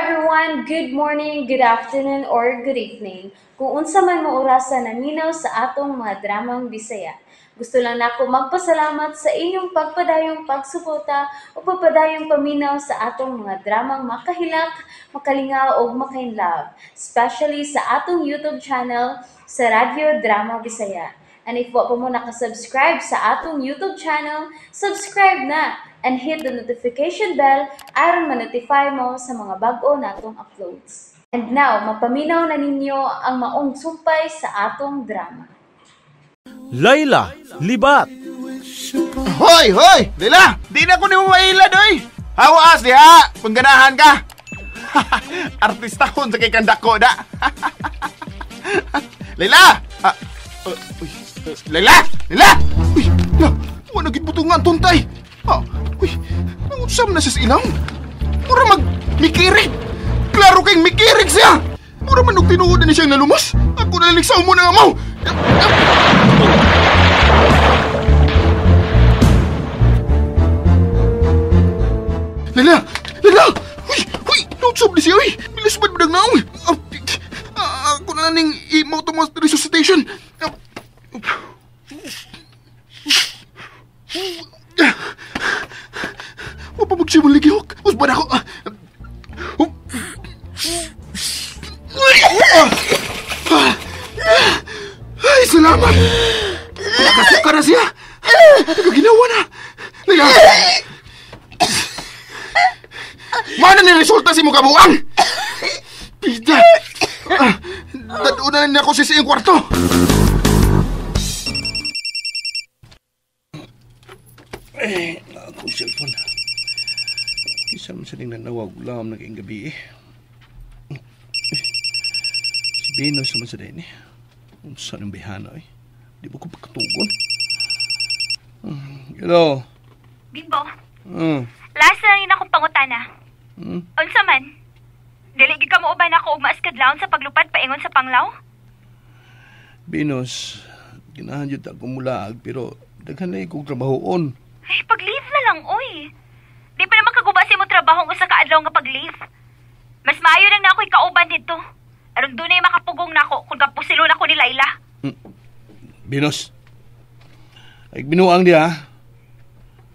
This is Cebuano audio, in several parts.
everyone! Good morning, good afternoon, or good evening. Kung unsa man mo orasa naminaw sa atong mga dramang Bisaya. Gusto lang nako magpasalamat sa inyong pagpadayong pagsuporta o pagpadayong paminaw sa atong mga dramang makahilak, makalingaw o makainlove, especially sa atong YouTube channel sa Radyo Drama Bisaya. And if wa pa mo nakasubscribe sa atong YouTube channel, subscribe na and hit the notification bell aron ma-notify mo sa mga bag-o natong uploads. And now, mapaminaw na ninyo ang maong sumpay sa atong drama. Layla, libat! Hoy, hoy! Lila! Di na ko nimo mailad, oy! Hawaas diha! Kung ganahan ka! Artista kon sa kay kandako da! Lila! Uy, Lila! Lila! Uy, la! Wala gid butungan tuntay! Uy, nangusam na siya sa ilang! Mura mag mikirig! Klaro kayong mikirig siya! Mura man og tinuod na ni siyang nalumos! Ako naligsaw mo na amaw! Lila! Lila! Uy! Uy! Nautsab ni siya, uy! Bilis ba't badag na, uy? Ako na ning imaw to mga resuscitation. Wa pa magsimul ni Gihok. Usban ako. Ay, salamat! Nakasuka na siya! Nagaginawa na! Lila! Mana ni resulta si mong kabuang? Pida! Daduna na ako sa iyong kwarto! Eh, akong cellphone. Kisa man sa ning nanawag, ulam na kayong gabi eh. Si Venus naman sa din eh. Saan ang bihana eh? Di ba ko pagkatugon? Hello? Bimbo? Last na rin akong pangutana. Unsa man? Dili gid ka mo uban ako og maaskadlawon sa paglupad paingon sa Panglaw? Venus, ginahan jud ako mulaag pero daghan na kong trabahoon. Ay, pag-leave na lang, oy. Di pa naman kaguba sa imong trabaho ang usa ka adlaw nga pag-leave. Mas maayo lang na ako'y kauban dito. Aron dunay makapugong nako kung kapusilon ako ni Layla. Venus, ay binuang diha.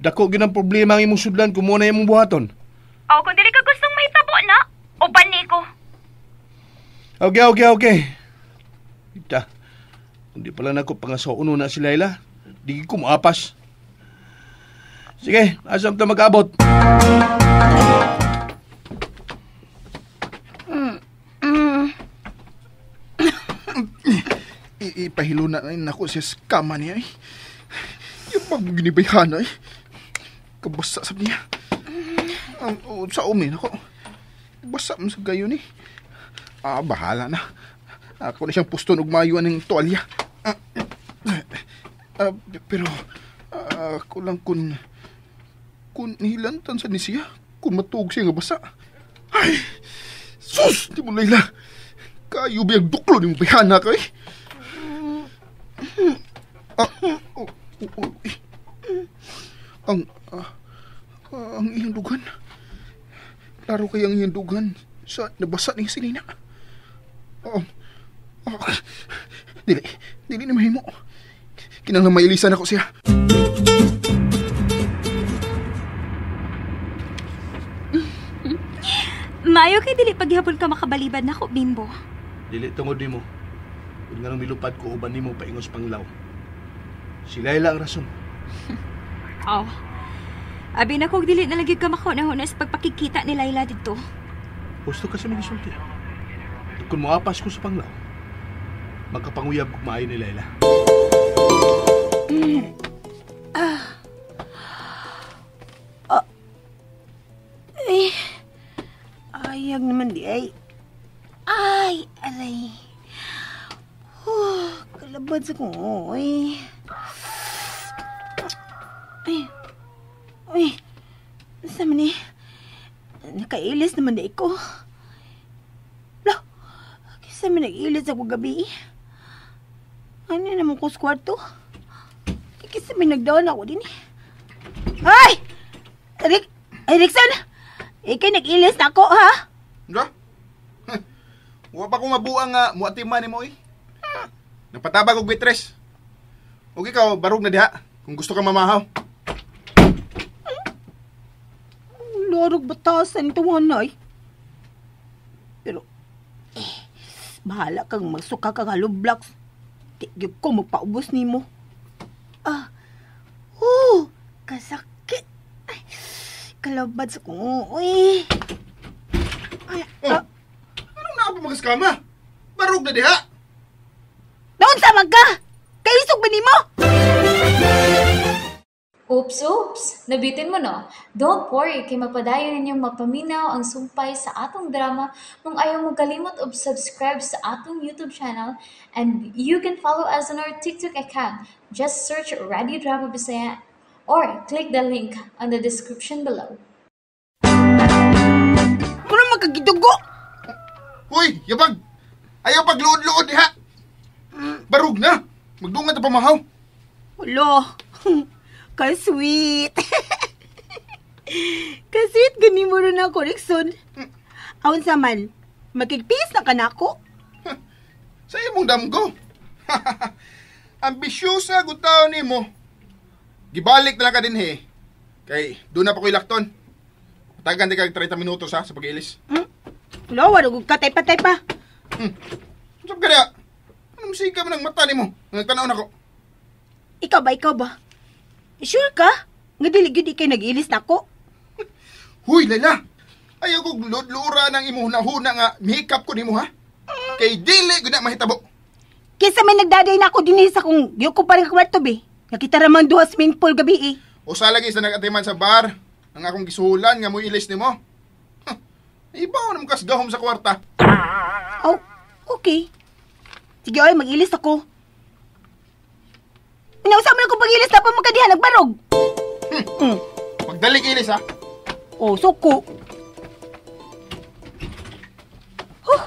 Dako gyud ang problema ang imong sudlan kung mo na imong buhaton. O, kung dili ka gustong mahitabo na, uban ni ko. Okay. Ita, kung di pala nako pangasauno na si Layla, di ko maapas. Sige, asam ta mag-abot. Ipahilo na nako siya sa kama niya eh. Yung pagginibayhan eh. Kabasa sa niya. Sa umin ako. Basa mo sa gayon eh. Bahala na. Ako na siyang puston og mayo ng tuwalya. Pero ako lang kung nihilantan sa ni siya, kung matuog siya nga basa. Ay! Sus! Di mo, Layla! Kayo ba yung duklo ni mo bayhana ka eh? Ang iyong dugan. Klaro kay ang iyong dugan sa nabasa ni Selena. Dili na mahimo. Kinahanglan mailisan ako siya. Mayo kay dili paghihapon ka makabalibad nako, Bimbo. Dili tungod nimo. Kung nga nang milupad ko uban nimo paingos Panglaw. Si Layla ang rason. Oh. Abi na kog dili na lagi ka makauna-una sa pagpakikita ni Layla dito. Gusto ka sa mga sulti. Kung moapas ko sa Panglaw, magkapanguyab kog maayo ni Layla. Ay, ayag naman di ay. Ay, aray. Kalabad sa kong, oy. Ay, uy, saan man eh? Nakailis naman di ko. Lo, kisa man nag-ilis ako gabi. Ano naman ko sa kwarto? Kisa may nagdaon ako din eh. Ay! Erickson! Ikay nag-ilis na ako, ha? Diba? Wa pa ko mabuang nga muatiman nimo eh. Nagpatabag og waitress. Og ikaw barog na diha kung gusto ka mamahaw. Lorog batasan ito, hanay. Pero, bahala kang magsuka kang hollow blocks. Di gyud ko magpaubos nimo. Ah, oh, kasakit. Ay, kalabad sa kong uy. Ay, Oh, anong naa pa magaskama? Barog na diha. Naunsa man ka? Kaisog ba nimo? Oops, oops! Nabitin mo, no? Don't worry, kay mapadayon ninyong mapaminaw ang sumpay sa atong drama kung ayaw mo kalimot og subscribe sa atong YouTube channel, and you can follow us on our TikTok account. Just search Radio Drama Bisaya or click the link on the description below. Mura magkagidugo! Uy, yabag! Ayaw pagluod-luod diha! Barug na! Magdungan ta pamahaw! Wala! Ka-sweet! Ka-sweet gani mo rin ako, Rickson. Aon sa man, makigpis na ka na ako. Sa imong damgo. Ambisyosa gud taon nimo. Gibalik na lang ka din he. Kay doon na pa ko'y lakton. Tagan di kag 30 minutos ha sa pag-ilis. Wala, wala kong katay-patay pa. Sab ka diha? Anong musika man ang mata nimo? Nagtanaw nako. Ikaw ba, ikaw ba? Sure ka? Nga dili gyud ikay nag-ilis nako. Huy, Layla! Ayaw kong luod-luura ng imong hunahuna nga mihikap ko nimo ha. Kay dili gud na mahitabo. Kaysa may nagdaday na ako dinhi sa kung gyud ko pa rin kwarto be. Nakita ra man duha swimming pool gabi eh. Usa lagi sa nag-atiman sa bar ang akong gisulan nga moilis nimo. Huh, ibaw na mo kasgahom sa kwarta. Oh, okay. Sige oy, mag-ilis ako. Inausa mo na kung pag-ilis na pa magkadiha, nagbarog. Pagdalig ilis ha. Oh, suko. Huh.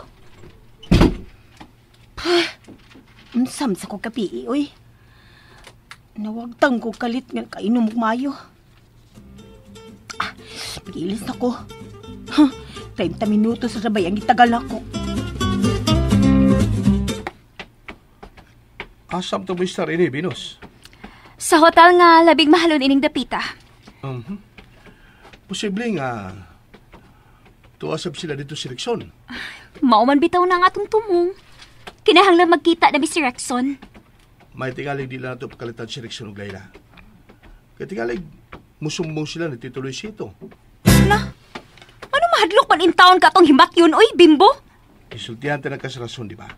Unsam sa kong kapi, oy. Nawagtang ko kalit nga kainom og mayo. Ah, pag-ilis ako. Huh, 30 minutos sa sabay ang gitagal ako. Asam to Mr. ini, Venus? Sa hotel nga labing mahalon ining dapita. Posible nga tuasab sila dito si Rickson. Mao man bitaw na nga atong tumong. Kinahanglan magkita na mi si Rexon. May tingalig di lang nato pagkalitan si Rickson ug Layla. Kay tingalig musumbong sila ni Tito Luisito. Na, ano mahadlok man in town ka atong himak yun, oy, bimbo? Isultihan ta na ka sa rason, di ba?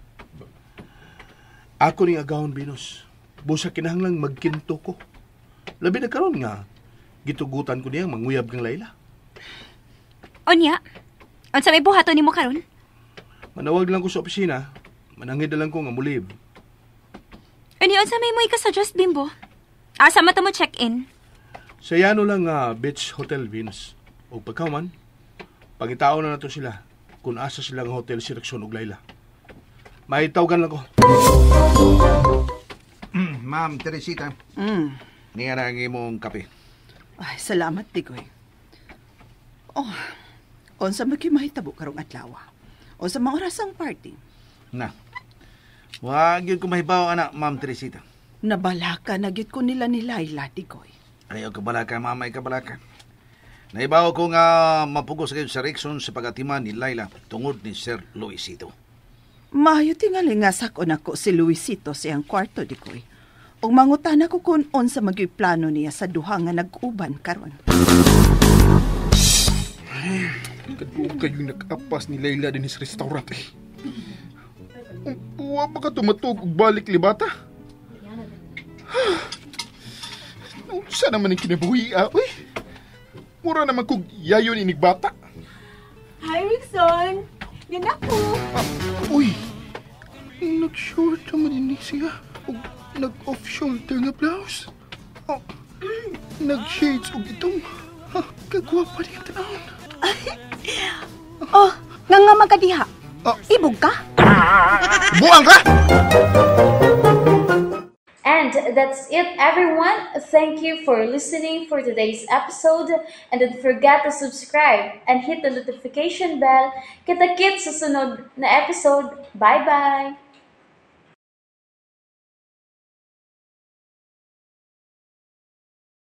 Ako ning agahon, Venus. Busa kinahanglang magkinto ko. Labi na karon nga, gitugutan ko niyang manguyab kang Layla. Onya, unsa may buhaton nimo karon? Manawag lang ko sa opisina, manangid na lang ko nga mulib. Onya, unsa may mo ika-suggest, bimbo? Asa man ta mo check-in? Sa yano lang nga Beach Hotel, Venus. O pagkaman, pangitao na nato sila kung asa sila nga hotel si Rickson ug Layla. Maitawagan lang ko. Ma'am Teresita. Niya na ang imong kape. Ay, salamat, Tigoy. Oh, unsa man gyud mahitabo karong adlaw? Unsa man oras ang party? Na. Wa gyud ko mahibaw ana, Ma'am Teresita. Nabalaka na gyud ko nila ni Layla, Tigoy. Ayaw kabalaka, mama, kabalaka. Naibaw ko nga mapugos kayo sa Rickson sa pag-atiman ni Layla tungod ni Sir Luisito. Maayo tingali nga sakon ako si Luisito sa iyang kwarto, Digoy. Ug mangutana ko kung unsa man gyud plano niya sa duha nga nag-uban karon. Kadto kayo nag-apas ni Layla din sa restaurant eh. Wa pa ka tumatug og balik libata? Unsa naman ang kinabuhi, ah, uy? Mura naman kog yayon inig bata. Hi, Rickson! Yan ako! Ah, uy! Nag-short naman ini siya. Ug nag-off-shoulder nga blouse. Oh, nag-shades og itong. Ha, kagwapa niya tanawon. Oh, nga nga man ka diha. Oh. Ibog ka? Buang ka! And that's it, everyone. Thank you for listening for today's episode. And don't forget to subscribe and hit the notification bell. Kita-kits sa sunod na episode. Bye-bye!